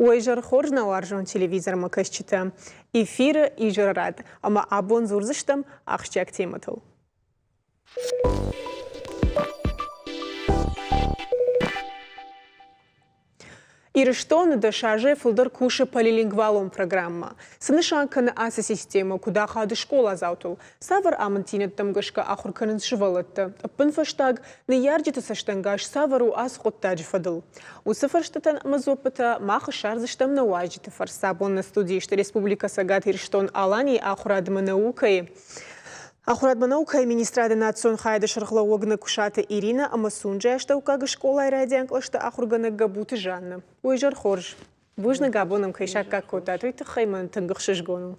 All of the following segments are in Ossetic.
Уӕ изӕр хорз, нӕ уарзон телевизормӕ кӕсджытӕ! Эфиры изӕры рад ӕмӕ абон дзурдзыстӕм ахсджиаг темӕтыл. Ирыстоны дӕс азӕй фылдӕр кусы полилингвалон программӕ. Цы нысан кӕны ацы системӕ, куыд ахады скъоладзаутыл, цавӕр амынддзинӕдтӕм гӕсгӕ ахуыр кӕнынц сывӕллӕттӕ, ӕппынфӕстаг, ныййарджыты цӕстӕнгас цавӕр у ацы хъуыддаджы фӕдыл? Уыцы фӕрстытӕн ӕмӕ дзуаппытӕ мах ссардзыстӕм нӕ уазджыты фӕрцы. Абон нӕ студийы сты Республикӕ Цӕгат Ирыстон-Аланийы ахуырад ӕмӕ наукӕйы Ахуырадмӕ наукӕйы министрады национ хайады сӕргълӕууӕг Нӕкуысаты Иринӕ ӕмӕ Сунжӕйы астӕуккаг скъолайы райдиан кълӕсты ахуыргӕнӕг Гӕбуты Жаннӕ. Уый изӕр хорз. Бузныг, абон ӕм кӕй саккаг кодтат, уый тыххӕй мӕн тынг ӕхсызгон у.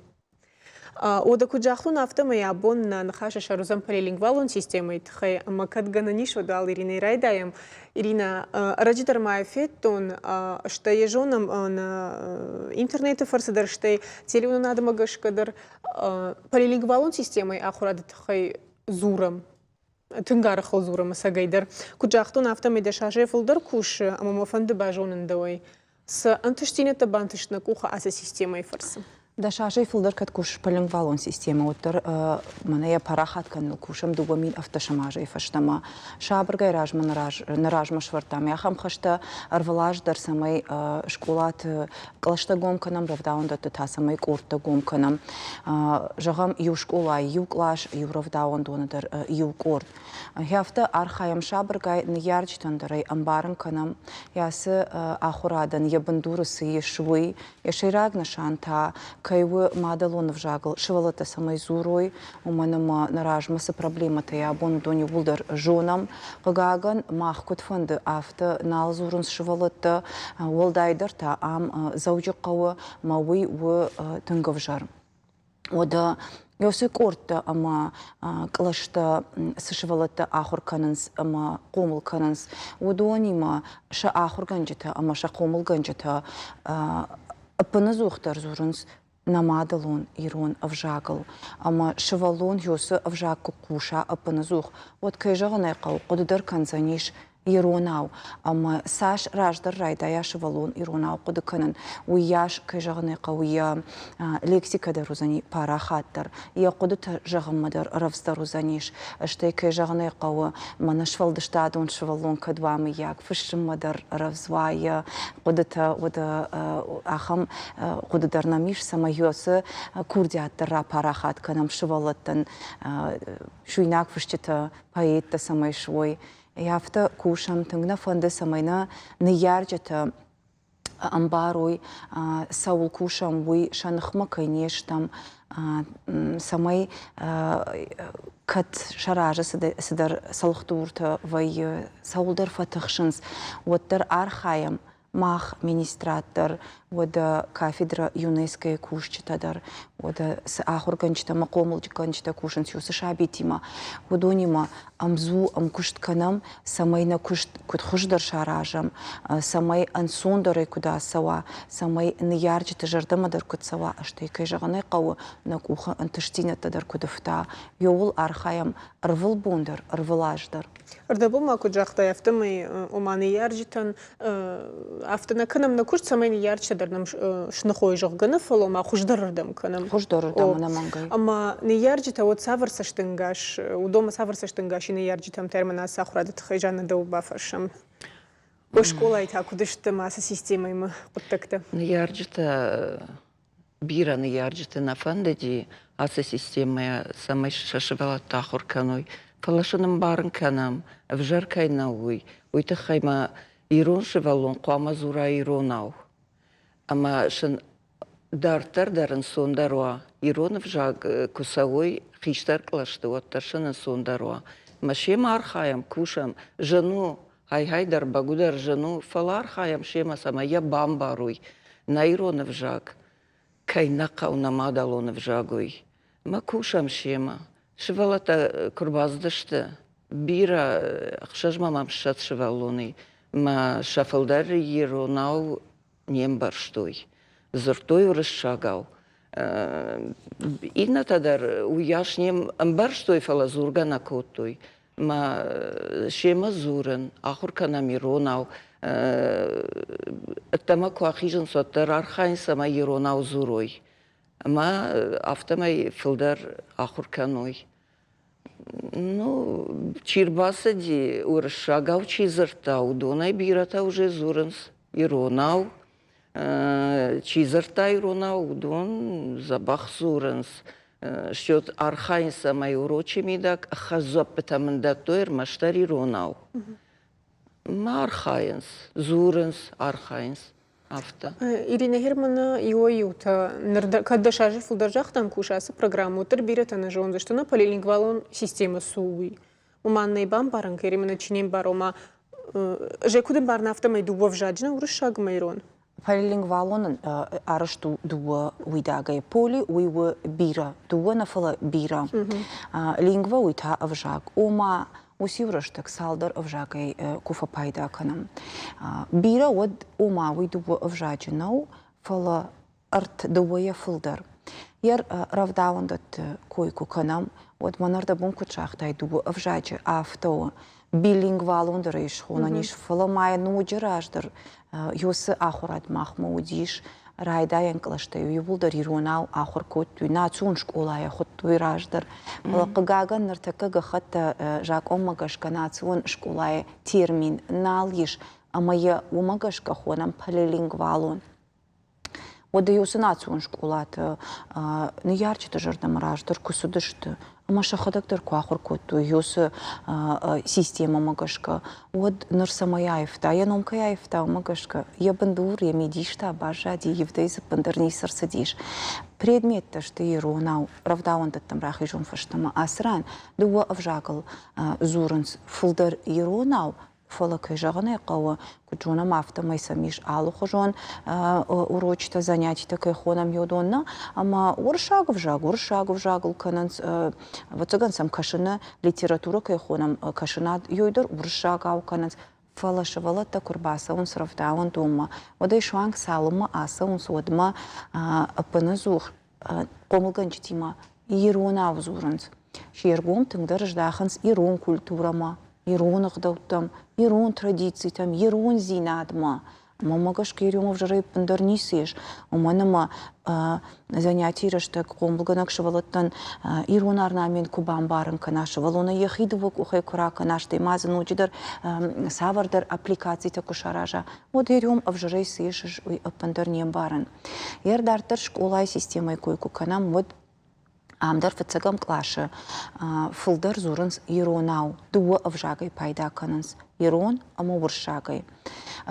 Уӕдӕ куыд загътон, афтӕмӕй абон нӕ ныхасы сӕр уыдзӕн полилингвалон системӕйы тыххӕй, ӕмӕ кӕд гӕнӕн ис, уӕд уал Иринӕйы райдайӕм. Иринӕ, ӕрӕджы дӕр ма йӕ федтон, стӕй йӕ зонӕм нӕ интернеты фӕрцы дӕр, стӕй телеуынынадмӕ гӕсгӕ дӕр полилингвалон системӕйы ахуырады тыххӕй дзурӕм. Тынг арӕх ыл дзурӕм ӕцӕгӕй дӕр. Куыд загътон, афтӕмӕй 10 азӕй фылдӕр кусы, ӕмӕ мӕ фӕнды базонын дӕуӕй, цы ӕнтыстдзинӕдтӕ бантыст нӕ къухы ацы системӕйы фӕрцы? 10 азӕй фылдӕр кӕд кусыс полилингвалон системӕ, уӕддӕр мӕнӕ йӕ парахат кӕныныл кусӕм 2017 азӕй фӕстӕмӕ. Сабыргай размӕ нӕ размӕ сӕвӕрдтам ахӕм хӕстӕ ӕрвылаз дӕр, цӕмӕй скъолаты кълӕстӕ гом кӕнӕм, рӕвдауӕндӕтты та цӕмӕй къордтӕ гом кӕнӕм. Зӕгъӕм, иу скъолайы иу кълас, иу рӕвдауӕндоны дӕр иу къорд. Афтӕ архайӕм сабыргай, ныййарджытӕн дӕр ӕй ӕмбарын кӕнӕм, ацы ахуырадӕн йӕ бындуры цы ис, уый. Йӕ сӕйраг нысан та кӕй у мадӕлон ӕвзагыл сывӕллӕттӕ цӕмӕй дзурой, уымӕн ӕмӕ нӕ размӕ цы проблемӕтӕ и абон, уыдон иууылдӕр зонӕм. Хъыгагӕн, мах куыд фӕнды, афтӕ нал дзурынц сывӕллӕттӕ, уӕлдайдӕр та ам Дзӕуджыхъӕуы, ӕмӕ уый у тынг ӕвзӕр. Уӕдӕ уыцы къордтӕ ӕмӕ кълӕстӕ цы сывӕллӕттӕ ахуыр кӕнынц ӕмӕ хъомыл кӕнынц, уыдонимӕ сӕ ахуыргӕнджытӕ ӕмӕ сӕ хъомылгӕнджытӕ ӕппынӕдзухдӕр дзурынц нӕ мадӕлон ирон ӕвзагыл. Ӕмӕ сывӕллон уыцы ӕвзаг куы хъуса ӕппынӕдзух, уӕд, кӕй зӕгъын ӕй хъӕуы, хъуыды дӕр кӕндзӕнис иронау. Ӕмӕ цас раздӕр райдайа сывӕллон иронау хъуыды кӕнын, уыйас, кӕй зӕгъын ӕй хъӕуы, йӕ лексикӕ дӕр уыдзӕни парахатдӕр, йӕ хъуыдытӕ зӕгъынмӕ дӕр рӕвдздӕр уыдзӕнис. Стӕй, кӕй зӕгъын ӕй хъӕуы, мӕнӕ сфӕлдыстадон сывӕллон кӕд уа, мыййаг, фыссынмӕ дӕр рӕвдз уа йӕ хъуыдытӕ, уӕд ахӕм хъуыды дӕр нӕм ис, цӕмӕй уыцы курдиат дӕр рапарахат кӕнӕм сывӕллӕттӕн, суинаг фысджытӕ, поэттӕ цӕмӕй суой. Афтӕ кусӕм, тынг нӕ фӕнды, цӕмӕй нӕ ныййарджытӕ ӕмбарой, цӕуыл кусӕм, уый сӕ ныхмӕ кӕй не стӕм, цӕмӕй кӕд сӕ разы цыдӕр цӕлхдуртӕ вӕййы, цӕуылдӕр фӕтыхсынц, уӕддӕр архайӕм, мах министрад дӕр, уӕдӕ кафедрӕ ЮНЕСКО-йы кусджытӕ дӕр, уӕдӕ цы ахуыргӕнджытӕ ӕмӕ хъомылгӕнджытӕ кусынц уыцы сабитимӕ, уыдонимӕ ӕмдзу ӕмкуыст кӕнӕм, цӕмӕй нӕ куыст куыд хуыздӕр саразӕм, цӕмӕй ӕнцондӕрӕй куыд ацӕуа, цӕмӕй ныййарджыты зӕрдӕмӕ дӕр куыд цӕуа, стӕй, кӕй зӕгъын ӕй хъӕуы, нӕ къухы ӕнтыстдзинӕдтӕ дӕр куыд ӕфта, иууыл архайӕм ӕрвылбон дӕр, ӕрвылаз дӕр. Ӕрдӕбон ма куыд загътай, афтӕмӕй ома ныййарджытӕн афтӕ нӕ кӕнӕм нӕ куыст, цӕмӕй ныййарджытӕ дӕр нӕм сныхой, зӕгъгӕ, нӕ, фӕлӕ ма хуыздӕрырдӕм кӕнӕм. Хуыздӕрырдӕм, ӕнӕмӕнгӕй. Ӕмӕ ныййарджытӕ уӕд цавӕр цӕстӕнгас, уыдонмӕ цавӕр цӕстӕнгас и ныййарджытӕм термин ацы ахуырады тыххӕй, Жанна, дӕу бафӕрсӕм. Скъолайы та куыд сты ацы системӕимӕ хъуыддӕгтӕ? Ныййарджытӕ бирӕ ныййарджыты нӕ фӕндыди ацы системӕйӕ, цӕмӕй сӕ сывӕллӕттӕ ахуыр кӕной, фӕлӕ сын ӕмбарын кӕнӕм, ӕвзӕр кӕй нӕу, уый. Уый тыххӕй ма ирон сывӕллон хъуамӕ дзура иронау. Ӕмӕ сын дарддӕр дӕр ӕнцондӕр уа. Ирон ӕвзаг куы цӕуой хистӕр кълӕсты, уӕддӕр сын ӕнцондӕр уа. Ӕмӕ семӕ архайӕм, кусӕм. Зын у, гьай-гьай дӕр, бӕгуыдӕр зын у, фӕлӕ архайӕм семӕ, цӕмӕй йӕ бамбарой, нӕ ирон ӕвзаг кӕй нӕ хъӕуы, нӕ мадӕлон ӕвзаг, уый. Ӕмӕ кусӕм семӕ. Сывӕллӕттӕ куы рбацыдысты, бирӕ, ӕхсӕзмӕ мӕм 20 сывӕллоны, мӕ сӕ фылдӕр иронау не мбӕрстой. Дзырдтой уырыссагау. Иннӕтӕ дӕр уыйас не ӕмбӕрстой, фӕлӕ дзургӕ нӕ кодтой. Мӕ семӕ дзурын, ахуыр кӕнӕм иронау. Ӕддӕмӕ куы ахизынц, уӕддӕр архайынц, цӕмӕй иронау дзурой. Ӕмӕ афтӕмӕй фылдӕр ахуыр кӕной. Ну, чи рбацыди, уырыссагау чи дзырдта, уыдонӕй бирӕтӕ уже дзурынц иронау. Чи дзырдта иронау, уыдон дзӕбӕх дзурынц. Счет архайынц, цӕмӕй урочы мидӕг ӕххӕст дзуӕппытӕ мын дӕттой ӕрмӕстдӕр иронау. Ма архайынц, дзурынц, архайынц. Афтӕ. Ирина Германы иуӕй-иутӕ ныр кӕд 10 азы фылдӕр загътам кусы ацы программӕ, уӕддӕр бирӕтӕ нӕ зондзысты, нӕ полилингвалон системӕ цы у, уый. Уымӕн нӕ бамбарын кӕй чи не мбары, ома же куыд ӕмбарын, афтӕмӕй дыууӕ взаджы нӕ уырыссаг ӕмӕ ирон. Полилингвалон арӕзт у дыууӕ уидагӕй. Поли уый у бирӕ, дыууӕ нӕ, фӕлӕ бирӕ. Лингва уый та ӕвзаг. Ома уыциу рӕстӕг цалдӕр ӕвзагӕй куы фӕпайда кӕнӕм. Бирӕ уӕд, ома уый дыууӕ ӕвзаджы нӕу, фӕлӕ ӕрт дыууӕйӕ фылдӕр. Йӕ рӕвдауӕндӕтты кой куы кӕнӕм, уӕд мӕ нӕрдӕбон куыд загътай, дыууӕ ӕвзаджы афтӕ у. Билингвалон дӕр ӕй схонӕн ис, фӕлӕ ма йӕ ноджы раздӕр Ёсы ахуырад махмӕ уыдис райдайӕн кълӕстӕй иууылдӕр иронау ахуыр кодтой, национ скъолайӕ хуыдтой раздӕр. Фӕлӕ хъыгагӕн ныртӕккӕ гӕххӕттӕ закъонмӕ гӕсгӕ национ скъолайы термин нал ис ӕмӕ йӕ уымӕ гӕсгӕ хонӕм полилингвалон. Уӕдӕ-иу цы национ скъолаты ныййарджыты зӕрдӕмӕ раздӕр куы цыдысты ӕмӕ сӕхӕдӕг дӕр куы ахуыр кодтой уыцы системӕмӕ гӕсгӕ, уӕд ныр цӕмӕй аивта, йӕ ном кӕй аивта, уымӕ гӕсгӕ йӕ бындур, йӕ мидис та баззади, ивдӕй дзы ӕппындӕр ницы ӕрцыдис. Предметтӕ сты иронау, рӕвдауӕндӕттӕм рахизон фӕстӕмӕ. Ацы ран дыууӕ ӕвзагыл дзурынц фылдӕр иронау, Фӕлӕ, кӕй зӕгъын ӕй хъӕуы, куыд зонӕм, афтӕмӕй сӕм ис алыхуызон урочытӕ, занятитӕ кӕй хонӕм, уыдон нӕ. Ӕмӕ уырыссаг ӕвзаг уырыссаг ӕвзагыл кӕнынц, ӕвӕццӕгӕн сӕм кӕсыны литературӕ кӕй хонӕм, кӕсынад ёй дӕр уырыссагау кӕнынц. Фӕлӕ сывӕллӕттӕ куы рбацӕуынц рӕвдауӕндонмӕ, уӕд ӕй суанг цалынмӕ ацӕуынц, уӕдмӕ ӕппынӕдзух хъомылгӕнджытимӕ иронау дзурынц. Се ргом тынгдӕр здахынц ирон культурӕмӕ, ирон ӕгъдӕуттӕм, ирон традицитӕм, ирондзинадмӕ. Мӕнмӕ гӕсгӕ ирон ӕвзӕрӕй ӕппындӕр ницы ис, уымӕн ӕмӕ занятийы рӕстӕг хъомылгӕнӕг сывӕллӕттӕн ирон орнамент куы бамбарын кӕна, сывӕллонӕн йӕхи дыууӕ къухӕй куы ракӕна, стӕй ма дзы ноджыдӕр цавӕрдӕр аппликацитӕ куы сараза, уӕд ирон ӕвзӕрӕй цы ис, уый ӕппындӕр не мбарын. Йе дарддӕр скъолайы системӕйы кой куы кӕнӕм, уӕд ам дӕр фыццӕгӕм къласы фылдӕр дзурынц иронау, дыууӕ ӕвзагӕй пайда кӕнынц ирон ӕмӕ уырыссагӕй.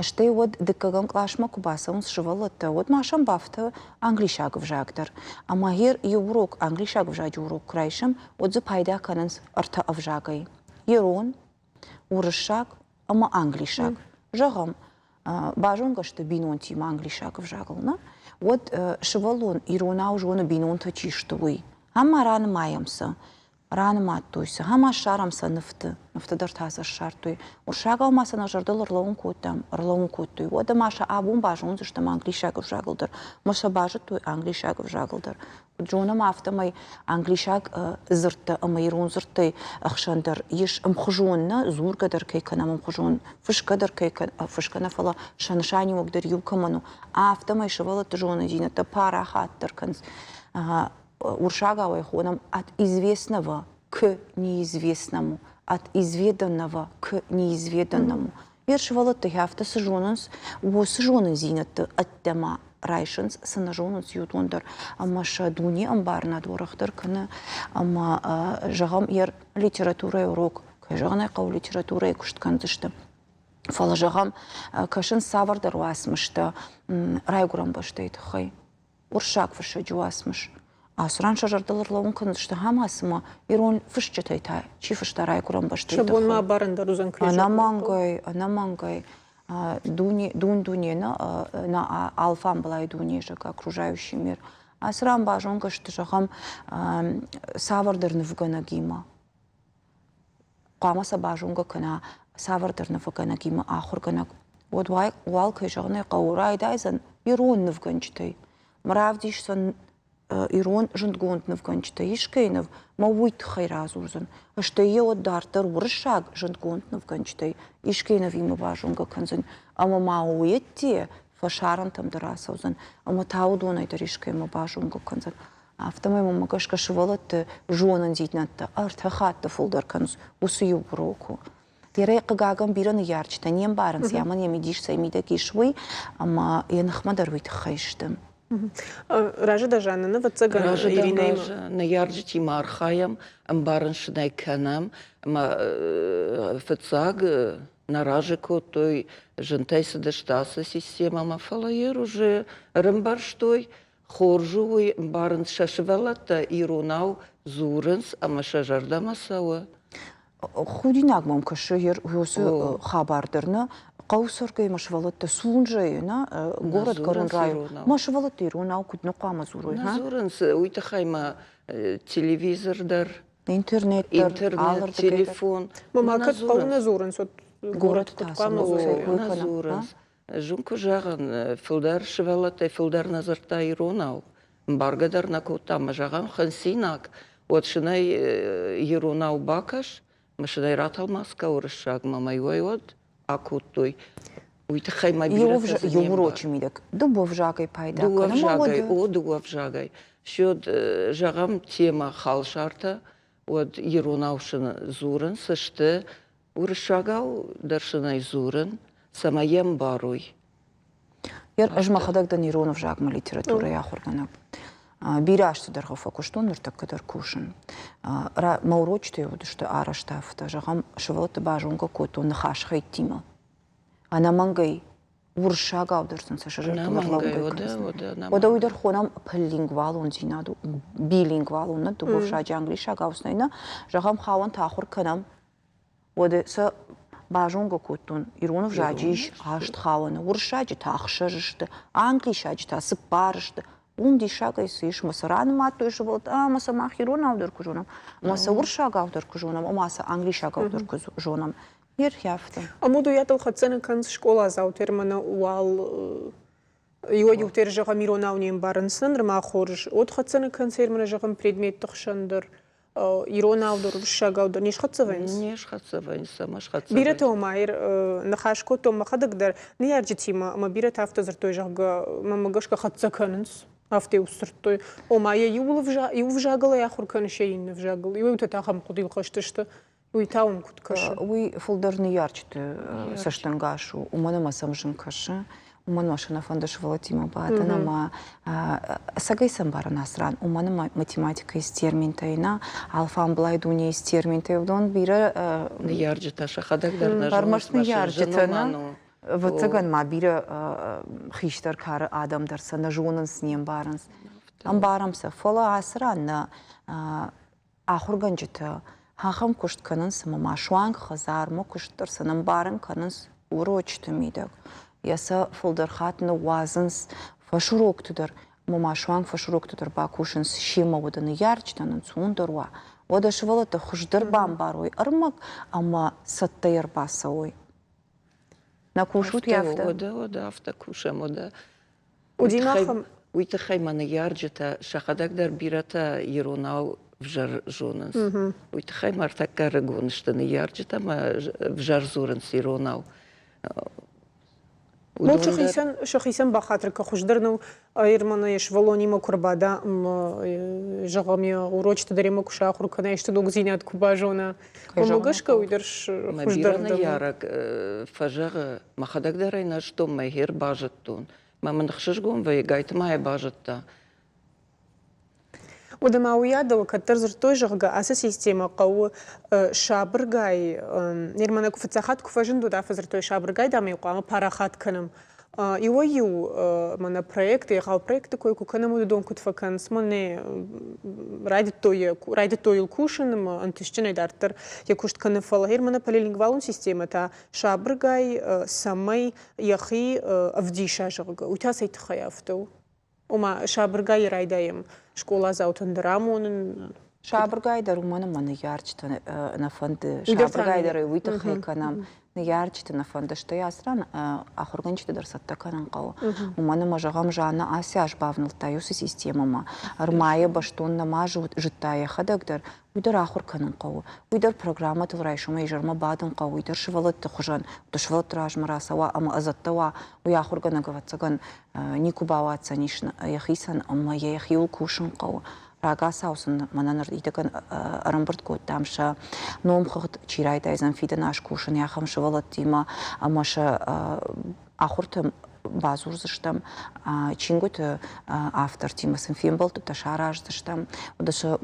Стӕй уӕд дыккӕгӕм къласмӕ куы бацӕуынц сывӕллӕттӕ, уӕд ма сӕм бафты англисаг ӕвзаг дӕр. Ӕмӕ гъер иу урок, англисаг ӕвзаджы урок куы райсӕм, уӕд дзы пайда кӕнынц ӕртӕ ӕвзагӕй: ирон, уырыссаг ӕмӕ англисаг. Зӕгъӕм, базонгӕ сты бинонтимӕ англисаг ӕвзагыл, нӕ? Уӕд сывӕллон иронау зоны бинонтӕ чи сты, уый. Ӕмӕ ранымайӕм сӕ. Ранымадтой сӕ, ӕмӕ ссарӕм сӕ нывты. Нывты дӕр та сӕ ссардтой. Уырыссагау ма сӕ нӕ зӕрдыл ӕрлӕууын кодтам, ӕрлӕууын кодтой. Уӕдӕ ма сӕ абон базондзыстӕм англисаг ӕвзагыл дӕр. Ӕмӕ сӕ базыдтой англисаг ӕвзагыл дӕр. Куыд зонӕм, афтӕмӕй англисаг дзырдтӕ ӕмӕ ирон дзырдтӕй ӕхсӕн дӕр ис ӕмхуызон нӕ, дзургӕ дӕр кӕй кӕнӕм ӕмхуызон, фысгӕ дӕр кӕй фысгӕ нӕ, фӕлӕ сӕ нысаниуӕг дӕр иу кӕмӕн у, афтӕмӕй сывӕллӕтты зонындзинӕдтӕ парахатдӕр кӕнынц. Уырыссагау ӕй хонӕм от известного к неизвестному, от изведанного к неизведанному. Йе сывӕллӕттӕ афтӕ цы зонынц, уыцы зонындзинӕдты ӕддӕмӕ райсынц, цы нӕ зонынц, уыдон дӕр. Ӕмӕ сӕ дуне ӕмбарынад уӕрӕхдӕр кӕны. Ӕмӕ, зӕгъӕм, йӕ литературӕйы урок, кӕй зӕгъын ӕй хъӕуы, литературӕйы куыст кӕндзысты. Фӕлӕ, зӕгъӕм, кӕсынц цавӕрдӕр уацмыстӕ райгуырӕн бӕстӕйы тыххӕй. Уырыссаг фыссӕджы уацмыс. Ацы ран сӕ зӕрдыл ӕрлӕууын кӕндзысты ахӕм цыма ирон фысджытӕй та чи фыста райгуырӕн бӕстӕйы Сӕ бон ма абарын дӕр уыдзӕн Ӕнӕмӕнгӕй, ӕнӕмӕнгӕй. Дун-дуне нӕ алфамбылай дуне, зӕгъгӕ, окружающий мир. Ацы ран базонгӕ сты, зӕгъӕм, цавӕрдӕр нывгӕнӕгимӕ. Хъуамӕ сӕ базонгӕ кӕна цавӕрдӕр нывгӕнӕгимӕ ахуыргӕнӕг. Уӕд уал, кӕй зӕгъын ӕй хъӕуы, райдайдзӕн ирон нывгӕнджытӕй. Равдисдзӕн ирон зындгонд нывгӕнджытӕ искӕй ныв мӕ уый тыххӕй радзурдзӕн. Стӕй йӕ уӕд дарддӕр уырыссаг зындгонд нывгӕнджытӕй искӕй нывимӕ базонгӕ кӕндзӕн ӕмӕ ма уый ӕдде фӕсарӕнтӕм дӕр ацӕудзӕн ӕмӕ та уыдонӕй дӕр искӕимӕ базонгӕ кӕндзӕн. Афтӕмӕй мӕнмӕ гӕсгӕ сывӕллӕтты зонындзинӕдтӕ ӕртӕ хатты фылдӕр кӕнынц уыцы иу урокы. Ерӕй, хъыгагӕн, бирӕ ныййарджытӕ не мбарынц, амӕн йӕ мидис цӕй мидӕг ис, уый, ӕмӕ йӕ ныхмӕ дӕр уый тыххӕй сты. Разы дӕ, Жанна, ӕвӕццӕгӕн, Разы дӕн, Иринӕимӕ. разы. Ныййарджытимӕ архайӕм, ӕмбарын сын ӕй кӕнӕм. Ӕмӕ фыццаг нӕ разы кодтой, зынтӕй цыдысты ацы системӕмӕ, фӕлӕ йӕ уже ӕрӕмбӕрстой, хорз у уый, ӕмбарынц сӕ сывӕллӕттӕ иронау дзурынц ӕмӕ сӕ зӕрдӕмӕ цӕуы. Худинаг мӕм кӕсы уыцы хабар дӕр, нӕ хъӕуы цӕргӕйӕ мӕ сывӕллӕттӕ Сунжӕйы, нӕ горӕтгӕрон район, мӕ сывӕллӕттӕ иронау куыд нӕ хъуамӕ дзурой, Нӕ дзурынц, уый тыххӕй ма телевизор дӕр, интернет дӕр, интернет, телефон. Мама кӕд хъӕуы нӕ дзурынц, уӕд горӕты куыд хъуамӕ дзурой? Нӕ дзурынц. Зын куы зӕгъын, фылдӕр сывӕллӕттӕй фылдӕр нӕ дзырдта иронау. Ӕмбаргӕ дӕр нӕ кодта ӕмӕ зӕгъӕм, хынцинаг, уӕд сын ӕй иронау бакӕс, ӕмӕ сын ӕй ратӕлмац кӕ уырыссагмӕ, ӕмӕ иуӕй уӕд акодтой. Уый тыххӕй ма бирӕтӕ дзы Иу урочы мидӕг дыууӕ взагӕй пайда Дыууӕ взагӕй, о, дыууӕ взагӕй. Сёд, зӕгъӕм, темӕ халсартӕ, уӕд иронау сын дзурынц сты, Уырыссагау дӕр сын ӕй дзурын, цӕмӕй йӕ ӕмбарой. Ӕз мӕхӕдӕг дӕн ирон ӕвзагмӕ литературӕйы ахуыргӕнӕг. Бирӕ азты дӕргъы фӕкуыстон, ныртӕккӕ дӕр кусын. Мӕ урочытӕ уыдысты арӕзт афтӕ, зӕгъӕм, сывӕллӕтты базонгӕ кодтон ныхасхӕйттимӕ. Ӕнӕмӕнгӕй уырыссагау дӕр сын сӕ зӕрдыл ӕрлӕууын кӕнынц. Уӕдӕ уый дӕр хонӕм полилингвалондзинад, билингвалон, нӕ дыууӕ ӕвзаджы англисагау сын нӕ, зӕгъӕм, хауӕнтӕ ахуыр кӕнӕм Уӕдӕ сӕ базонгӕ кодтон, ирон ӕвзаджы ис аст хауӕны, уырыссаджы та ӕхсӕз сты, англисаджы та цыппар сты. Уым диссагӕй цы ис, ӕмӕ сӕ ранымадтой сывӕллӕттӕ, ӕмӕ сӕ мах иронау дӕр куы зонӕм, ӕмӕ сӕ уырыссагау дӕр куы зонӕм, ӕмӕ сӕ англисагау дӕр куы зонӕм. Ӕрхӕфты. Ӕмуд уйадыл хӕццӕ нӕ кӕнынц скъоладзаутӕ ӕмӕ уал иуӕй-иутӕ зӕгъӕм иронау не мбарынц нырма хорз. Уӕд хӕццӕ нӕ кӕнынц ӕмӕ зӕгъӕм предметты хсӕн дӕр иронау дӕр, уырыссагау дӕр не схӕццӕ вӕййынц? Не схӕццӕ вӕййынц, цӕмӕ схӕццӕ. Бирӕтӕ ома ныхас кодтон мӕхӕдӕг дӕр ныййарджытимӕ ӕмӕ бирӕтӕ афтӕ дзырдтой, зӕгъгӕ, мӕнмӕ гӕсгӕ хӕццӕ кӕнынц. Афтӕ сдзырдтой. Ома йӕ иу ӕвзагыл ӕй ахуыр кӕныс, йӕ иннӕ ӕвзагыл. Иуӕй-иутӕ та ахӕм хъуыдыйыл хӕст сты. Уый та уым куыд кӕсы? Уый фылдӕр ныййарджыты цӕстӕнгас у, уымӕн ӕмӕ сӕм зын кӕсы, уымӕн ӕмӕ сӕ нӕ фӕнды сывӕллӕттимӕ бадын ӕмӕ ӕцӕгӕй сӕ ӕмбарын ацы ран, уымӕн ӕмӕ математикӕйы терминтӕй нӕ, алфамблай дунейы терминтӕй уыдон бирӕ Ныййарджытӕ сӕхӕдӕг дӕр нӕ зонынц, ӕрмӕст ныййарджытӕ нӕ, ӕвӕццӕгӕн ма бирӕ хистӕр кары адӕм дӕр сӕ нӕ зонынц, не мбарынц. Ӕмбарӕм сӕ, фӕлӕ ацы ран нӕ Ахуыргӕнджытӕ ахӕм куыст кӕнынц ӕмӕ ма суанг хӕдзармӕ куыст дӕр сын ӕмбарын кӕнынц урочыты мидӕг. Йӕ сӕ фылдӕр хатт ныууадзынц фӕсурокты дӕр ӕмӕ ма суанг фӕсурокты дӕр бакусынц семӕ уӕдӕ ныййарджытӕн ӕнцондӕр уа, уӕдӕ сывӕллӕттӕ хуыздӕр бамбарой ӕрмӕг ӕмӕ цӕттӕй ӕрбацӕуой. Нӕ кусут афтӕ? Уӕдӕ, уӕдӕ афтӕ кусӕм, уӕдӕ. Уыди Уый тыххӕй мӕ ныййарджытӕ сӕхӕдӕг дӕр бирӕтӕ иронау ӕвзӕр зонынц. Уый тыххӕй мӕ ӕртӕккӕ ӕрыгон сты ныййарджытӕ ӕмӕ ӕвзӕр дзурынц иронау. Лучше сӕхицӕн бахатыр кӕ хуыздӕр нӕу, Ерманы йӕ сывӕллонимӕ куы рбада ӕмӕ зӕгъӕм йӕ урочыты дӕр йемӕ куы сахуыр кӕна, исты ногдзинад куы базона. Уымӕ гӕсгӕ уый дӕр хуыздӕр. Бирӕ ныййарӕг фӕзӕгъы, мӕхӕдӕг дӕр ӕй нӕ зыдтон, мӕ хер базыдтон. Мӕ мын ӕхсызгон вӕййы, гайтма йӕ базыдта. Уӕдӕ ма уыйадыл кӕддӕр дзырдтой, зӕгъгӕ, ацы системӕ хъӕуы сабыргай, ныр мӕнӕ фыццаг хатт куы фӕзынд, уӕд афтӕ дзырдтой, сабыргай, дам, ӕй хъуамӕ парахат кӕнӕм. Иуӕй-иу мӕнӕ проект, егъау проекты кой куы кӕнӕм, уыдон куыд фӕкӕнынц, мӕнӕ райдыдтой, райдыдтой йыл кусын ӕмӕ ӕнтыстджынӕй дарддӕр йӕ куыст кӕны, фӕлӕ гъер мӕнӕ полилингвалон системӕ та сабыргай, цӕмӕй йӕхи ӕвдиса, зӕгъгӕ, уый та цӕй тыххӕй афтӕ у? Ома, сабыргай райдайӕм скъоладзаутӕн дӕр амонын. Сабыргай дӕр уымӕн ӕмӕ ныййарджытӕ нӕ фӕнды. Сабыргай дӕр уый тыххӕй кӕнӕм. Ныййарджыты нӕ фӕнды, стӕй ацы ран ахуыргӕнджыты дӕр цӕттӕ кӕнын хъӕуы. Уымӕн ӕмӕ, зӕгъӕм, Жанна ацы аз бавнӕлдта уыцы системӕмӕ. Ӕрмайы бӕстон нӕма зыдта йӕхӕдӕг дӕр, уый дӕр ахуыр кӕнын хъӕуы. Уый дӕр программӕтыл райсомӕй изӕрмӕ бадын хъӕуы, уый дӕр сывӕллӕтты хуызӕн, сывӕллӕтты размӕ рацӕуа ӕмӕ ӕдзӕттӕ уа, уый ахуыргӕнӕг, ӕвӕццӕгӕн, никуы бауадздзӕнис йӕхицӕн ӕмӕ йӕ йӕхиуыл кусын хъӕуы. Рагацау сын мӕнӕ ныридӕгӕн ӕрӕмбырд кодтам сӕ номхыгъд, чи райдайдзӕн фидӕн аз кусын ахӕм сывӕллӕттимӕ ӕмӕ сӕ ахуырты бадзурдзыстӕм, чингуыты автортимӕ сын фембӕлдтытӕ сараздзыстӕм,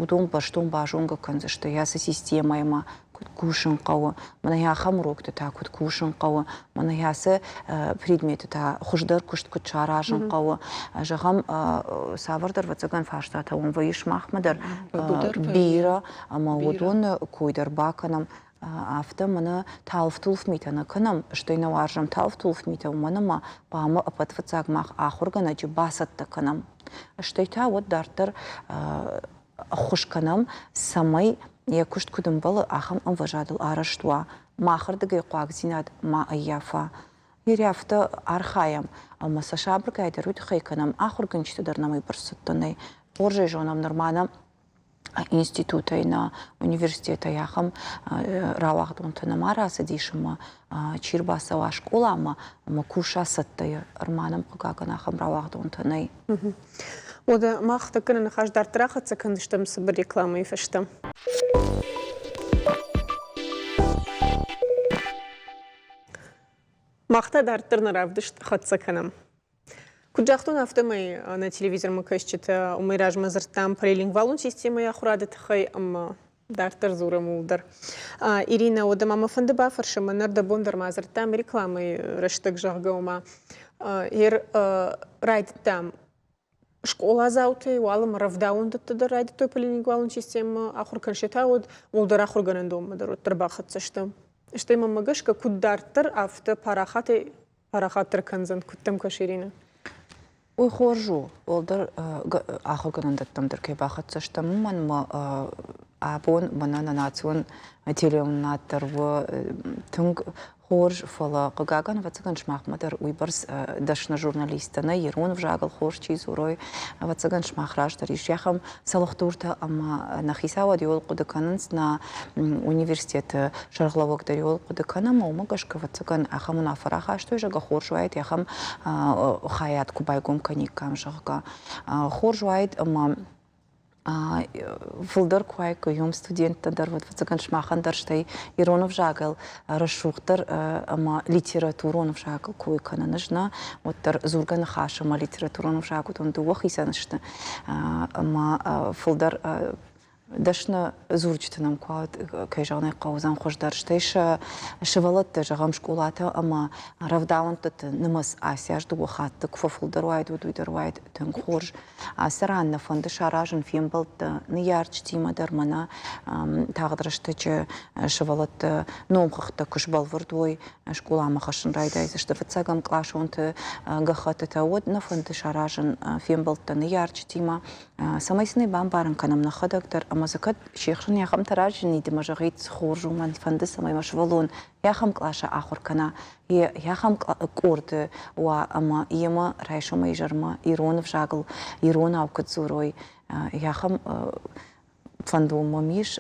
уыдон бӕстон базонгӕ кӕндзысты ацы системӕимӕ, куыд кусын хъӕуы, мӕнӕ ахӕм урокты та куыд кусын хъӕуы, мӕнӕ ацы предметы та хуыздӕр куыст куыд саразын хъӕуы. Зӕгъӕм, цавӕрдӕр ӕвӕццӕгӕн фарстатӕ уым вӕййы сымахмӕ дӕр бирӕ, ӕмӕ уыдоны кой дӕр бакӕнӕм. Афтӕ мӕнӕ талф-тулф митӕ нӕ кӕнӕм, стӕй нӕ уарзӕм талф-тулф митӕ, уымӕн ӕмӕ хъуамӕ ӕппӕт фыццаг мах ахуыргӕнӕджы бацӕттӕ кӕнӕм. Стӕй та уӕд дарддӕр ӕххуыс кӕнӕм, цӕмӕй йӕ куыст куыд ӕмбӕлы, ахӕм ӕмвӕзадыл арӕзт уа, махырдыгӕй хъуагдзинад ма ӕййафа. Ныр афтӕ архайӕм, ӕмӕ сӕ сабыргай дӕр уый тыххӕй кӕнӕм, ахуыргӕнджытӕ дӕр нӕм уыйбӕрц цӕттӕ нӕй. Хорз ӕй зонӕм, нырма нӕ институтӕй, нӕ университетӕй ахӕм рауагъдонтӕ нӕма рацыдис ӕмӕ чи рбацӕуа скъоламӕ ӕмӕ куса цӕттӕйӕ, ӕрма нӕм хъыгагӕн ахӕм рауагъдонтӕ нӕй. Уӕдӕ мах тӕккӕ нӕ ныхас дарддӕр ахӕццӕ кӕндзыстӕм цыбыр рекламӕйы фӕстӕ. Мах та дарддӕр нӕ равдыст хӕццӕ кӕнӕм. Куыд загътон, афтӕмӕй нӕ телевизормӕ кӕсджытӕ уымӕй размӕ дзырдтам полилингвалон системӕйы ахуырады тыххӕй ӕмӕ дарддӕр дзурӕм ууыл дӕр. Иринӕ, уӕдӕ ма мӕ фӕнды бафӕрсӕм, ӕнӕр дӕ бон дӕр ма дзырдтам рекламӕйы рӕстӕг, зӕгъгӕ, ома ер райдыдтам скъоладзаутӕй уалынмӕ рӕвдауӕндӕтты дӕр райдыдтой полилингвалон системӕ ахуыр кӕнын, та уӕд уӕлдӕр ахуыргӕнӕндонмӕ дӕр уӕддӕр бахӕццӕ сты. Стӕй мӕнмӕ гӕсгӕ, куыд дарддӕр, афтӕ парахатӕй парахатдӕр кӕндзӕн, куыд дӕм кӕсы, Иринӕ? Уый хорз у, уӕлдӕр ахуыргӕнӕндӕттӕм дӕр кӕй бахӕццӕ стӕм, уымӕн ӕмӕ абон мӕнӕ нӕ национ телеуынынад дӕр у тынг хорз, фӕлӕ хъыгагӕн, ӕвӕццӕгӕн, сымахмӕ дӕр уыйбӕрц дӕсны журналисттӕ нӕй, ирон ӕвзагыл хорз чи дзурой, ӕвӕццӕгӕн, сымах раздӕр ис ахӕм цӕлхдуртӕ ӕмӕ нӕ хицауад иуыл хъуыды кӕнынц, нӕ университеты сӕргълӕууӕг дӕр иуыл хъуыды кӕны ӕмӕ уымӕ гӕсгӕ, ӕвӕццӕгӕн, ахӕм уынаффӕ рахастой, зӕгъгӕ, хорз уаид ахӕм хайад куы байгом кӕниккам, зӕгъгӕ. Хорз уаид ӕмӕ фылдӕр куы уаиккой уым студенттӕ дӕр, уӕд, ӕвӕццӕгӕн, сымахӕн дӕр стӕй ирон ӕвзагыл рӕсугъддӕр ӕмӕ литературон ӕвзагыл кой кӕнын ӕз нӕ, уӕддӕр дзургӕ ныхас ӕмӕ литературон ӕвзаг уыдон дыууӕ хицӕн сты. Ӕмӕ фылдӕр дӕсны дзурджыты нӕм куы уӕд, кӕй зӕгъын ӕй хъӕудзӕн хуыздӕр, стӕй сӕ сывӕллӕттӕ, зӕгъӕм, скъолатӕ ӕмӕ рӕвдауӕндӕтты нымӕц ацы аз дыууӕ хатты куы фӕфылдӕр уаид, уӕд уый дӕр уаид тынг хорз. Ацы ран нӕ фӕнды саразын фембӕлдтӕ ныййарджытимӕ дӕр, мӕнӕ тагъд рӕстӕджы сывӕллӕтты номхыгъдтӕ куы сбӕлвырд уой, скъоламӕ хӕссын райдайдзысты фыццӕгӕм къласонты гӕххӕттытӕ, уӕд нӕ фӕнды саразын фембӕлдтӕ ныййарджытимӕ, цӕмӕй сын ӕй бамбарын кӕнӕм нӕхӕдӕг дӕр ӕмӕ дзы кӕд се хсӕн ахӕмтӕ разынид ӕмӕ зӕгъид, хорз у, мӕн фӕнды, цӕмӕй мӕ сывӕллон ахӕм къласы ахуыр кӕна, ахӕм къорды уа ӕмӕ йемӕ райсомӕй изӕрмӕ ирон ӕвзагыл иронау куыд дзурой, ахӕм фӕндон мӕм ис,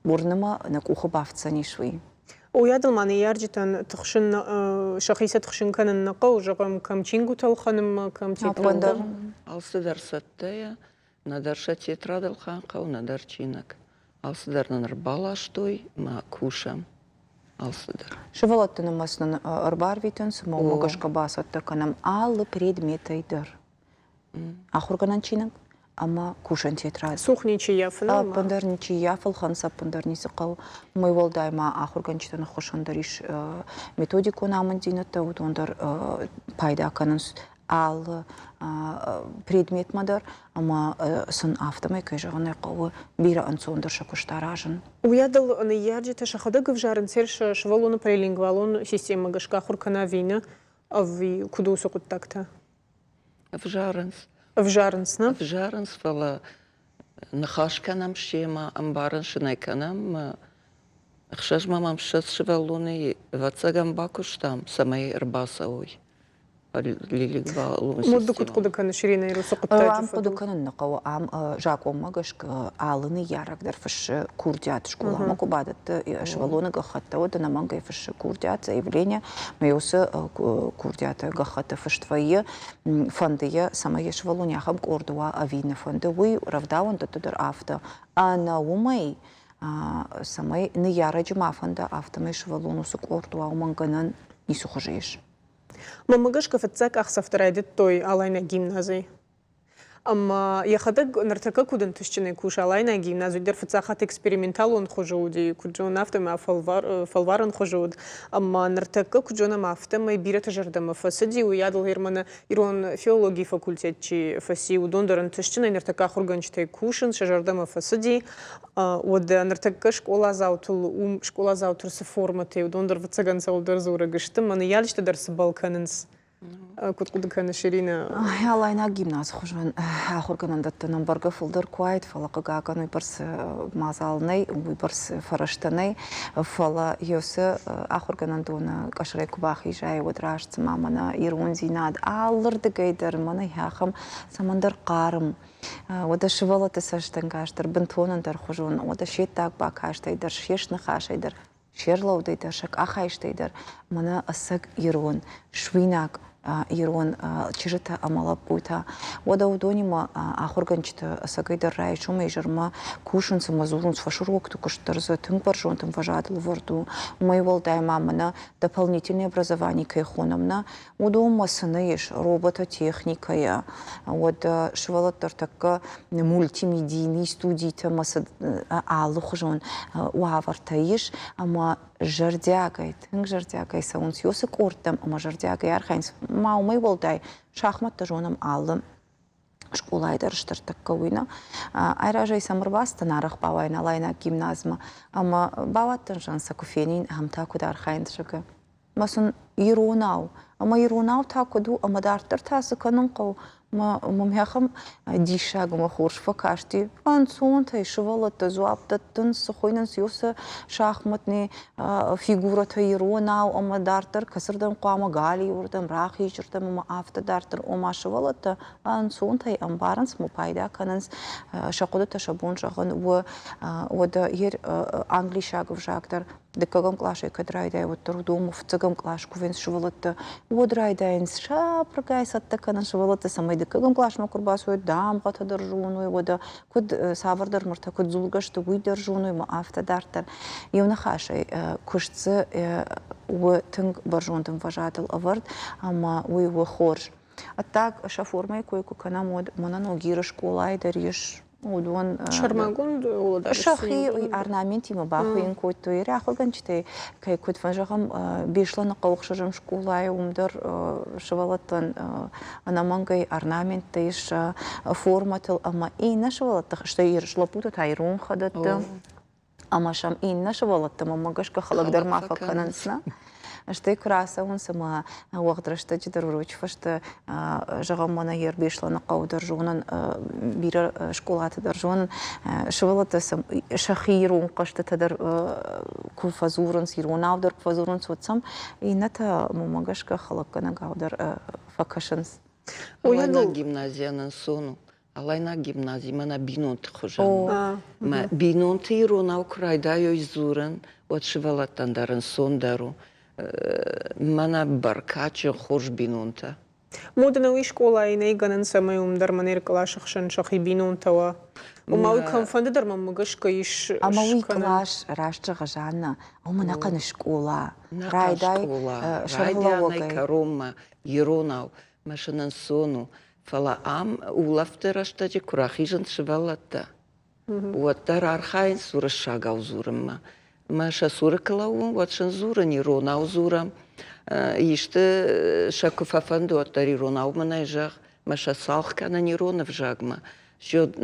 уырны мӕ, нӕ къухы бафтдзӕнис уый. Уыйадыл ма ныййарджытӕн тыхсын, сӕхи сӕ тыхсын кӕнын нӕ хъӕуы, зӕгъӕм, кӕм чингуытӕ ӕлхӕнынмӕ, кӕм тетрад. Алцыдӕр цӕттӕйӕ, нӕдӕр сӕ тетрад ӕлхӕнын хъӕуы, нӕдӕр чиныг. Алцыдӕр нын ӕрбаластой мӕ кусӕм. Алцыдӕр. Сывӕллӕтты нымӕц нын ӕрбарвитынц, ӕмӕ уымӕ гӕсгӕ бацӕттӕ кӕнӕм алы предметӕй дӕр. Ахуыргӕнӕн чиныг ӕмӕ кусӕн тетрад. Цух ничи ййафы? Ӕппындӕр ничи ййафы, ӕлхӕнц ӕппындӕр ницы хъӕуы. Уымӕй уӕлдай ма ахуыргӕнджытӕн ӕххуысӕн дӕр ис методикон амынддзинӕдтӕ, уыдон дӕр пайда кӕнынц алы предметмӕ дӕр ӕмӕ сын афтӕмӕй, кӕй зӕгъын ӕй хъӕуы, бирӕ ӕнцондӕр сӕ куыст аразын. Уыйадыл ныййарджытӕ сӕхӕдӕг ӕвзарынц сӕ сывӕллоны полилингвалон системӕмӕ гӕсгӕ ахуыр кӕна ӕви нӕ, ӕви куыд у уыцы хъуыддӕгтӕ? Ӕвзарынц. Ӕвзарынц, нӕ? Ӕвзарынц, фӕлӕ ныхас кӕнӕм семӕ, ӕмбарын сын ӕй кӕнӕм. Ӕхсӕз ма мӕм 20 сывӕллоны, ӕвӕццӕгӕн, бакуыстам, цӕмӕй ӕрбацӕуой. Моды куыд хъуыды кӕныс, Иринӕ, уыцы хъуыддаджы Ам хъуыды кӕнын нӕ хъӕуы. Ам закъонмӕ гӕсгӕ алы ныййарӕг дӕр фыссы курдиат скъоламӕ куы бадӕтты сывӕллоны гӕххӕттӕ, уӕд ӕнӕмӕнгӕй фыссы курдиат, заявление. Мӕ уыцы курдиаты гӕххӕтты фыст вӕййы, фӕнды йӕ, цӕмӕй йӕ сывӕллон ахӕм къорды уа ӕви нӕ фӕнды, уый рӕвдауӕндӕтты дӕр афтӕ. Ӕнӕ уымӕй, цӕмӕй ныййарӕджы ма фӕнда, афтӕмӕй сывӕллон уыцы къорд уа, уымӕн гӕнӕн ницы хуызы ис. Мӕнмӕ гӕсгӕ фыццаг къахдзӕфтӕ райдыдтой Алайнаг гимназӕй. Ӕмӕ йӕхӕдӕг ныртӕккӕ куыд ӕнтыстджынӕй кусы Алайнаг гимназ, уый дӕр фыццаг хатт эксперименталон хуызы уыди, куыд зонын, афтӕмӕй фӕлварӕн хуызы уыд. Ӕмӕ ныртӕккӕ, куыд зонӕм, афтӕмӕй бирӕты зӕрдӕмӕ фӕцыди, уыйадыл Германы ирон филологийы факультет чи фӕци, уыдон дӕр ӕнтыстджынӕй ныртӕккӕ ахуыргӕнджытӕй кусынц, сӕ зӕрдӕмӕ фӕцыди. Уӕдӕ ныртӕккӕ скъоладзаутыл уым скъоладзауты цы формӕтӕ, уыдон дӕр ӕвӕццӕгӕн цӕуылдӕр дзурӕг сты. Мӕ ныййарджытӕ дӕр цыбӕл кӕнынц. Куыд хъуыды кӕныс, Иринӕ? Алайнаг гимназы хуызӕн ахуыргӕнӕндӕттӕ нӕм бӕргӕ фылдӕр куы уаид, фӕлӕ хъыгагӕн уыйбӕрц мадзал нӕй, уыйбӕрц фӕрӕзтӕ нӕй. Фӕлӕ уыцы ахуыргӕнӕндоны къӕсӕрӕй куы бахизай, уӕд раст цыма мӕнӕ ирондзинад алырдыгӕй дӕр мӕнӕ ахӕм цӕмӕндӕр хъарм. Уӕдӕ сывӕллӕтты цӕстӕнгас дӕр бынтон ӕндӕрхуызон, уӕдӕ се ддаг бакастӕй дӕр, се сныхасӕй дӕр, се рлӕудӕй дӕр, сӕ къахайстӕй дӕр мӕнӕ ӕцӕг ирон, суинаг ирон чызджытӕ ӕмӕ лӕппутӕ. Уӕдӕ уыдонимӕ ахуыргӕнджытӕ ӕцӕгӕйдӕр райсомӕй изӕрмӕ кусынц ӕмӕ дзурынц фӕсурокты куыст дӕр дзы тынг бӕрзонд ӕмвӕзадыл ӕвӕрд у. Уымӕй уӕлдай ма мӕнӕ дополнительное образование кӕй хонӕм, нӕ, уыдонмӕ цы нӕ ис робототехникӕйӕ, уӕд сывӕллӕттӕ ӕртӕккӕ мультимедийный студитӕ ӕмӕ цы алыхуызон уавӕртӕ ис, ӕмӕ зӕрдиагӕй, тынг зӕрдиагӕй цӕуынц уыцы къордтӕм ӕмӕ зӕрдиагӕй архайынц. Ма уымӕй уӕлдай шахмӕттӕ зонӕм алы скъолайы дӕр стыр тӕккӕ уый нӕ. Айразӕй сӕм ӕрбацыдтӕн арӕх бауайын Алайнаг гимназмӕ ӕмӕ бауадтӕн зӕгъын сӕ куы фенин, ахӕм та куыд архайынц, зӕгъгӕ. Ӕмӕ сын иронау, ӕмӕ иронау та куыд у, ӕмӕ дарддӕр та цы кӕнын хъӕуы, мӕм ахӕм диссаг ӕмӕ хорз фӕкасти. Ӕнцонтӕй сывӕллӕттӕ дзуапп дӕттынц, цы хуыйнынц уыцы шахматный фигурӕтӕ иронау ӕмӕ дарддӕр кӕцырдӕм хъуамӕ галиуырдӕм, рахизырдӕм ӕмӕ афтӕ дарддӕр. Ома сывӕллӕттӕ ӕнцонтӕй ӕмбарынц ӕмӕ пайда кӕнынц сӕ хъуыдытӕ сӕ бон зӕгъын у. Уӕдӕ англисаг ӕвзаг дӕр дыккӕгӕм къласӕй кӕд райдайы, уӕддӕр уыдонмӕ фыццӕгӕм кълас кувынц сывӕллӕттӕ, уӕд райдайынц сабыргай цӕттӕ кӕнын сывӕллӕтты, цӕмӕй дыккӕгӕм къласмӕ куы рбацӕуой, дамгъӕтӕ дӕр зоной, уӕдӕ куыд цавӕрдӕр мыртӕ куыд дзургӕ сты, уый дӕр зоной ӕмӕ афтӕ дарддӕр. Иу ныхасӕй, куыст дзы у тынг бӕрзонд ӕмвӕзадыл ӕвӕрд ӕмӕ уый у хорз. Ӕддаг сӕ формӕйы кой куы кӕнӕм, уӕд мӕнӕ Ногиры скъолайы дӕр ис уыдон сӕрмагонд сӕхи орнаментимӕ бахуыйын кодтой. Ахуыргӕнджытӕй кӕй куыд фӕзӕгъӕм, Беслӕны хъӕуы ӕхсӕзӕм скъолайы уым дӕр сывӕллӕттӕн ӕнӕмӕнгӕй орнаменттӕ ис формӕтыл ӕмӕ иннӕ сывӕллӕтты, стӕй лӕппутӕ та ирон хӕдӕтты. Ӕмӕ сӕм иннӕ сывӕллӕттӕ мӕнмӕ гӕсгӕ хӕлӕг дӕр ма фӕкӕнынц, нӕ? Стӕй куы рацӕуынц ӕмӕ уӕгъд рӕстӕджы дӕр урочы фӕстӕ, зӕгъӕм, мӕнӕ йе Беслӕны хъӕуы дӕр зонын, бирӕ скъолаты дӕр зонын, сывӕллӕттӕ сӕм сӕхи ирон хъӕзтытӕ дӕр куы фӕдзурынц, иронау дӕр куы фӕдзурынц, уӕд сӕм иннӕтӕ мӕнмӕ гӕсгӕ хӕлӕггӕнӕгау дӕр фӕкӕсынц. Алайнаг гимназийӕн ӕнцон у. Алайнаг гимнази мӕнӕ бинонты хуызӕн. Мӕ бинонты иронау куы райдайой дзурын, уӕд сывӕллӕттӕн дӕр ӕнцондӕр у. Мӕнӕ бӕркадджын хорз бинонтӕ. Модӕн уый скъолайы нӕй гӕнӕн, цӕмӕй уым дӕр мӕнӕ къласы хсӕн сӕхи бинонтӕ уа. Ома уый кӕмфӕнды дӕр мӕнмӕ гӕсгӕ ис Ӕмӕ уый кълас, раст зӕгъы Жанна, уым ӕнӕхъӕн скъола. Райдай сӕргълӕууӕгӕй. кӕронмӕ иронау мӕ сын ӕнцон у. Фӕлӕ ам улӕфты рӕстӕджы куы рахизынц сывӕллӕттӕ, уӕддӕр архайынц уырыссагау дзурынмӕ. Мӕ сӕ цуры куы лӕууын, уӕд сын дзурын, иронау дзурӕм. Исты сӕ куы фӕфӕнды, уӕддӕр иронау мӕнӕй зӕгъ, мӕ сӕ цалх кӕнын ирон ӕвзагмӕ.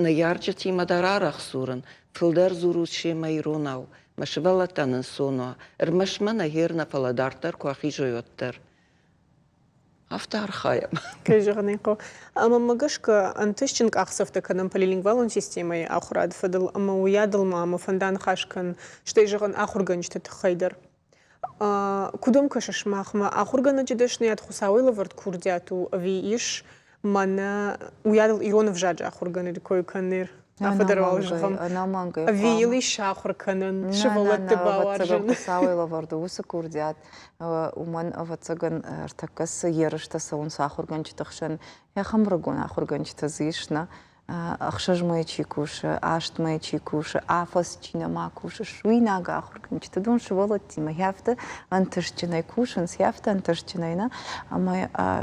Ныййарджытимӕ дӕр арӕх дзурын, фылдӕр дзурут семӕ иронау, мӕ сывӕллӕттӕн ӕнцон уа. Ӕрмӕст мӕ нӕ гъер нӕ, фӕлӕ дарддӕр куы ахизой, уӕддӕр. Афтӕ архайӕм. Кӕй зӕгъын ӕй хъӕуы. Ӕмӕ мӕ гӕсгӕ ӕнтыстджын къахдзӕфтӕ кӕнӕм полилингвалон системӕйы ахуырады фӕдыл ӕмӕ уыйадыл ма мӕ фӕнда ныхас кӕн, стӕй зӕгъын ахуыргӕнджыты тыххӕй дӕр. Куыд уӕм кӕсы сымахмӕ, ахуыргӕнӕджы дӕсныйад Хуыцауӕй лӕвӕрд курдиат у ӕви ис мӕнӕ уыйадыл ирон ӕвзаджы ахуыргӕнӕджы кой кӕнын? Афӕдӕр уал зӕгъӕм. Ӕнӕмӕнгӕй. Ӕви йыл ис сахуыр кӕнын, сывӕллӕтты бауарзын? Хуыцауӕй лӕвӕрд у уыцы курдиат. Уымӕн, ӕвӕццӕгӕн, ӕртӕккӕ цы ерыстӕ цӕуынц ахуыргӕнджыты хсӕн, ахӕм ӕрыгон ахуыргӕнджытӕ дзы ис, нӕ? Ӕхсӕз мӕйы чи кусы, аст мӕйы чи кусы, афӕдз чи нӕма кусы, суинаг ахуыргӕнджыты дон сывӕллӕттимӕ афтӕ ӕнтыстджынӕй кусынц, афтӕ ӕнтыстджынӕй нӕ. Ӕмӕ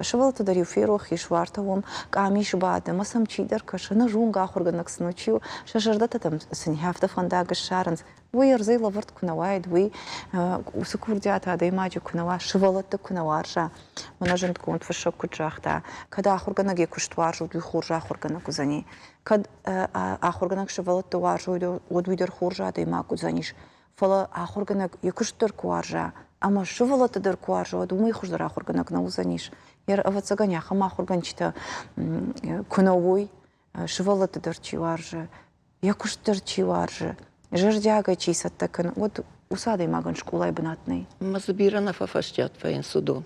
сывӕллӕтты дӕр-иу ферох ис, уартӕ уым къамис бады, ӕмӕ сӕм чидӕр кӕсы, нӕзонгӕ ахуыргӕнӕг сын у, чи у, сӕ зӕрдӕтӕ сын афтӕ фӕндаг ссарынц. Уый ӕрдзӕй лӕвӕрд куы нӕ уаид, уый уыцы курдиат адӕймаджы куы нӕ уа, сывӕллӕтты куы нӕ уарза. Мӕнӕ зындгонд фыссӕг куыд загъта, кӕд ахуыргӕнӕг йӕ куыст уарзут, уый хорз ахуыргӕнӕг уыдзӕни. Кӕд ахуыргӕнӕг сывӕллӕтты уарзой, уӕд уый дӕр хорз адӕймаг уыдзӕнис. Фӕлӕ ахуыргӕнӕг йӕ куыст дӕр куы уарза ӕмӕ сывӕллӕтты дӕр куы уарза, уӕд уымӕй хуыздӕр ахуыргӕнӕг нӕ уыдзӕнис. Ӕвӕццӕгӕн, ахӕм ахуыргӕнджытӕ куы нӕ уой, сывӕллӕтты дӕр чи уарзы, йӕ куыст дӕр чи уарзы, зӕрдиагӕй чи цӕттӕ кӕны, уӕд уыцы адӕймагӕн скъолайы бынат нӕй. Ӕмӕ дзы бирӕ нӕ фӕфӕстиат вӕййынц уыдон.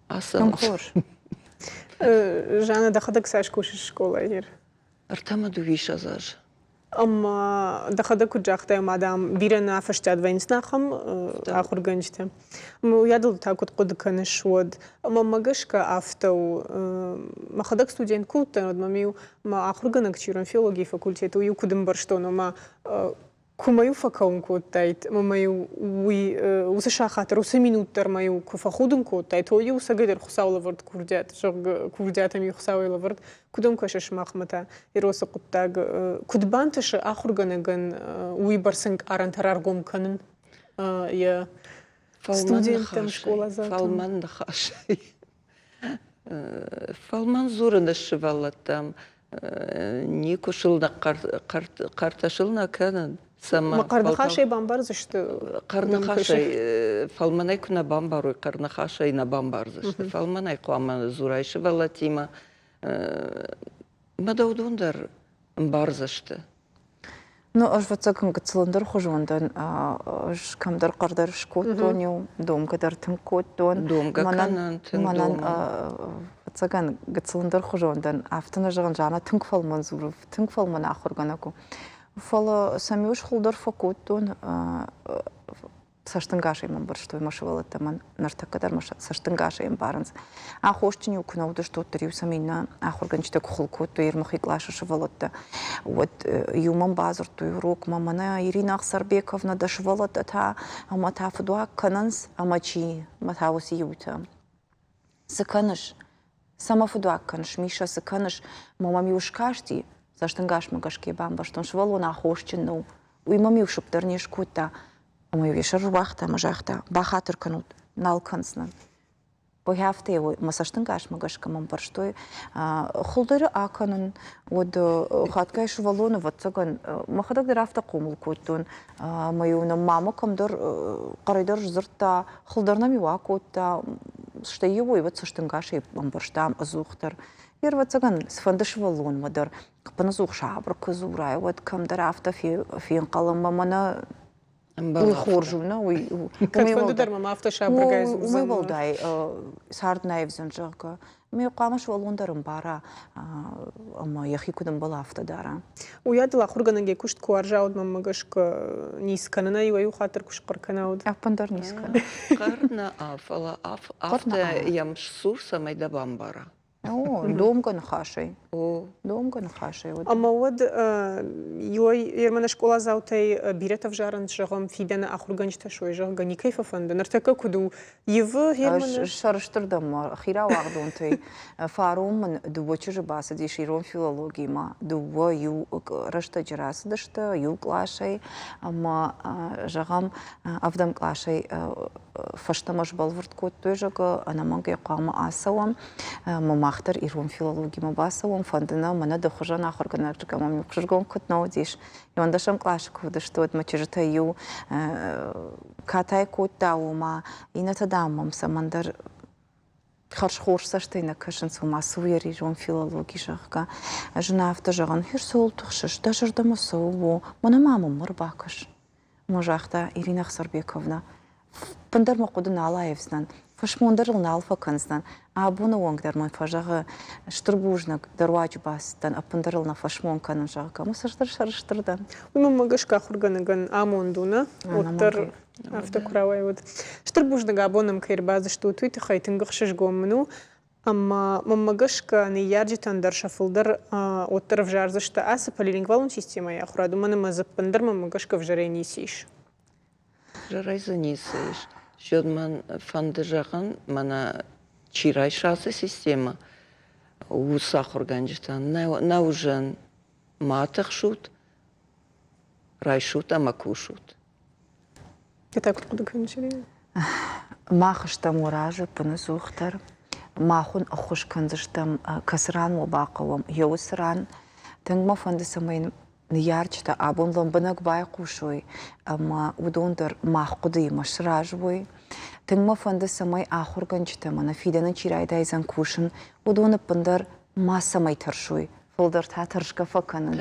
Ацӕуынц. Хорз. Жанна, дӕхӕдӕг цас кусыс скъолайы ныр? Ӕртӕ мӕ дыууиссӕдз азы. Ӕмӕ дӕхӕдӕг куыд загътай, ӕмӕ дам бирӕ нӕ афӕстиат вӕййынц ахӕм ахуыргӕнджытӕ. Уыйадыл та куыд хъуыды кӕныс, уӕд? Ӕмӕ мӕ гӕсгӕ афтӕ у. Мӕхӕдӕг студент куы уыдтӕн, уӕд мӕм-иу мӕ ахуыргӕнӕг чи ирон филологийы факультеты, уый-иу куыд ӕмбӕрстон, ома куы мӕ-иу фӕкӕуын кодтаид, ӕмӕ мӕ-иу уый уыцы сахат дӕр, уыцы минут дӕр мӕ-иу куы фӕхудын кодтаид, уӕд-иу ӕцӕгӕйдӕр Хуыцау лӕвӕрд курдиат, зӕгъгӕ, курдиат ӕм-иу Хуыцауӕй лӕвӕрд. Куыд ӕм кӕсы сымахмӕ та Еросы хъуыддаг? Куыд бантысы ахуыргӕнӕгӕн уыйбӕрц ӕнкъарӕнтӕ раргом кӕнын йӕ студенттӕм, скъоладзаутӕм? Фӕлмӕн ныхасӕй. Фӕлмӕн дзурыны сывӕллӕттӕм никуы сыл хъӕртӕ сыл нӕ кӕнын. Цӕмӕ хъӕрныхасӕй бамбардзысты? Хъӕрныхасӕй, фӕлмӕнӕй куы нӕ бамбарой, хъӕрныхасӕй нӕ бамбардзысты. Фӕлмӕнӕй хъуамӕ дзурай сывӕллӕттимӕ. Мӕ дӕ уыдон дӕр ӕмбардзысты. Ну, ӕз ӕвӕццӕгӕн гыццыл ӕндӕрхуызон дӕн. Ӕз кӕмдӕр хъӕрдӕр скодтон-иу, домгӕ дӕр тынг кодтон. Домгӕ кӕнын, тынг Мӕнӕн, ӕвӕццӕгӕн, гыццыл ӕндӕрхуызон дӕн. Афтӕ нӕ зӕгъын, Жанна тынг фӕлмӕн дзуры, тынг фӕлмӕн ахуыргӕнӕг у. Фӕлӕ сӕм-иу ӕз хуылдӕр фӕкодтон, цӕстӕнгасӕй мӕ ӕмбӕрстой мӕ сывӕллӕттӕ мӕн ныртӕккӕ дӕр мӕ цӕстӕнгасӕй ӕмбарынц. Аххосджын-иу куы нӕ уыдысты, уӕддӕр-иу сӕм иннӕ ахуыргӕнджытӕ куы хыл кодтой Ермыхи къласы сывӕллӕттӕ, уӕд иу мӕм бадзырдтой урокмӕ, мӕнӕ Ирина Ӕхсарбековна, дӕ сывӕллӕттӕ та ӕмӕ та фыдуаг кӕнынц, ӕмӕ чи? Ӕмӕ та уыцы иутӕ. Цы кӕныс? Цӕмӕ фыдуаг кӕныс, Миша, цы кӕныс? Мӕ мӕм-иу скасти, цӕстӕнгасмӕ гӕсгӕ бамбӕрстон, сывӕллон аххосджын нӕу. Уый мӕм-иу сыпп дӕр не скодта. Ӕмӕ-иу йӕ сӕр руагъта ӕмӕ загъта, бахатыр кӕнут, нал кӕндзынӕн. Афтӕ мӕ цӕстӕнгасмӕ гӕсгӕ мӕм бӕрстой хуылдӕры акӕнын, уӕд хатгай сывӕллон, ӕвӕццӕгӕн, мӕхӕдӕг дӕр афтӕ хъомыл кодтон. Ӕмӕ-иу нӕм мамӕ кӕмдӕр хъӕрӕй дӕр сдзырдта, хыл дӕр нӕм-иу акодта, стӕй-иу уый уӕд цӕстӕнгасӕй ӕмбӕрстам ӕдзухдӕр. Йе рвӕццӕгӕн, цыфӕнды сывӕллонмӕ дӕр ӕппынӕдзух сабыр куы дзурай, уӕд кӕмдӕр афтӕ фенхъӕлӕм ӕмӕ мӕнӕ уый хорз у, нӕ уый. Кӕдфӕнды дӕр мӕм афтӕ сабыргай дзурдзӕн. Уымӕй уӕлдай цард нӕ ивдзӕн, зӕгъгӕ. Ме хъуамӕ сывӕллон дӕр ӕмбара ӕмӕ йӕхи куыд ӕмбӕлы, афтӕ дара. Уыйадыл ахуыргӕнӕг йӕ куыст куы уарза, уӕд мӕнмӕ гӕсгӕ ницы кӕнын, иуӕй-иу хатт дӕр куы схъӕр кӕна, уӕд. Ӕппындӕр ницы кӕны. Хъӕр нӕ, фӕлӕ афтӕ йӕм сдзур, цӕмӕй дӕ бамбара. О, домгӕ ныхасӕй. О. Домгӕ ныхасӕй уыд. Ӕмӕ уӕд иуӕй Ерманы скъоладзаутӕй бирӕтӕ ӕвзарынц, зӕгъӕм, фидӕны ахуыргӕнджытӕ суой, зӕгъгӕ, никӕй фӕфӕнды. Ныртӕккӕ куыд у? Ивы Ерманы? Ӕз сӕрыстыр дӕн мӕ хирауагъдонтӕй. Фарон мын дыууӕ чызджы бацыдис ирон филологимӕ. Дыууӕ иу рӕстӕджы рацыдысты, иу къласӕй. Ӕмӕ, зӕгъӕм, ӕвдӕм къласӕй фӕстӕмӕ сбӕлвырд кодтой, зӕгъгӕ, ӕнӕмӕнгӕй хъуамӕ ацӕуӕм. Ӕмӕ мах дӕр ирон филологимӕ бацӕуӕм, фӕнды нӕ, мӕнӕ дӕ хуызӕн ахуыргӕнӕг ӕмӕ ме хсызгон куыд нӕ уыдис. Иуӕндӕсӕм къласы куы уыдысты, уӕд мӕ чызджытӕй иу катай кодта, ома иннӕтӕ, дам, мӕм цӕмӕндӕр Хӕрзхорз цӕстӕй нӕ кӕсынц, ома цы у йӕ ирон филологи, зӕгъгӕ. Ӕз ын афтӕ зӕгъын, хир цӕуыл тыхсыс, дӕ зӕрдӕмӕ цӕуы у, мӕнӕ ма мӕм ӕрбакӕс. Ӕмӕ загъта Ирина Ӕхсарбековна, ӕппындӕр мӕ хъуыды нал аивдзынӕн, фӕсмон дӕр ыл нал фӕкӕндзынӕн. Абоны онг дӕр мын фӕзӕгъы, стыр бузныг, дӕ руаджы бацыдтӕн, ӕппындӕр ыл нӕ фӕсмон кӕнын, зӕгъгӕ. Ӕмӕ цасдӕр сӕрыстыр дӕн. Уый мӕнмӕ гӕсгӕ ахуыргӕнӕгӕн амонд у, нӕ? Уӕддӕр афтӕ куы рауайы, уӕд. Стыр бузныг, абон нӕм кӕй ӕрбацыдыстут, уый тыххӕй тынг ӕхсызгон мын у. Ӕмӕ мӕнмӕ гӕсгӕ, ныййарджытӕн дӕр сӕ фылдӕр уӕддӕр ӕвзардзысты ацы полилингвалон системӕйы ахуырад, уымӕн ӕмӕ дзы ӕппындӕр мӕнмӕ гӕсгӕ ӕвзӕрӕй ницы ис. Ӕвзӕрӕй дзы ницы ис. Зӕд мӕн фӕнды зӕгъын, мӕнӕ чи райса ацы системӕ, уыцы ахуыргӕнджытӕн нӕ уызӕн ма тыхсут, райсут ӕмӕ кусут. Ты так куыд хъуыды кӕныс, Ирина? Мах стӕм уӕ разы ӕппынӕдзухдӕр. Мах уын ӕххуыс кӕндзыстӕм, кӕцы ран уӕ бахъӕуӕм, йӕ уыцы ран. Тынг мӕ фӕнды, цӕмӕй ныййарджытӕ абон лӕмбынӕг байхъусой ӕмӕ уыдон дӕр мах хъуыдыимӕ сразы уой. Тынг мӕ фӕнды, цӕмӕй ахуыргӕнджытӕ мӕнӕ фидӕны чи райдайдзӕн кусын, уыдон ӕппындӕр мацӕмӕй тӕрсой, фылдӕр та тӕрсгӕ фӕкӕнынц.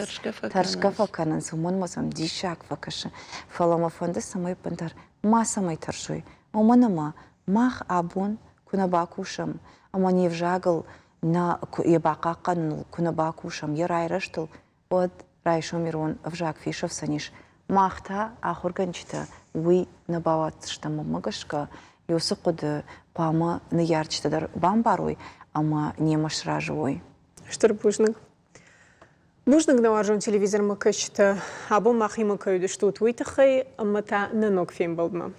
Тӕрсгӕ фӕкӕнынц, уымӕн мӕ сӕм диссаг фӕкӕсы. Фӕлӕ мӕ фӕнды, цӕмӕй ӕппындӕр мацӕмӕй тӕрсой, уымӕн ӕмӕ мах абон куы нӕ бакусӕм ӕмӕ не взагыл нӕ йӕ бахъахъхъӕныныл куы нӕ бакусӕм, йӕ райрӕзтыл, уӕд райсом ирон ӕвзаг фесӕфдзӕнис. Мах та, ахуыргӕнджытӕ, уый нӕ бауадздзыстӕм. Уымӕ гӕсгӕ уыцы хъуыды хъуамӕ ныййарджытӕ дӕр бамбарой ӕмӕ немӕ сразы уой. Стыр бузныг. Бузныг нӕ уарзон телевизормӕ кӕсджытӕ, абон махимӕ кӕй уыдыстут, уый тыххӕй ӕмӕ та нӕ ног фембӕлдмӕ.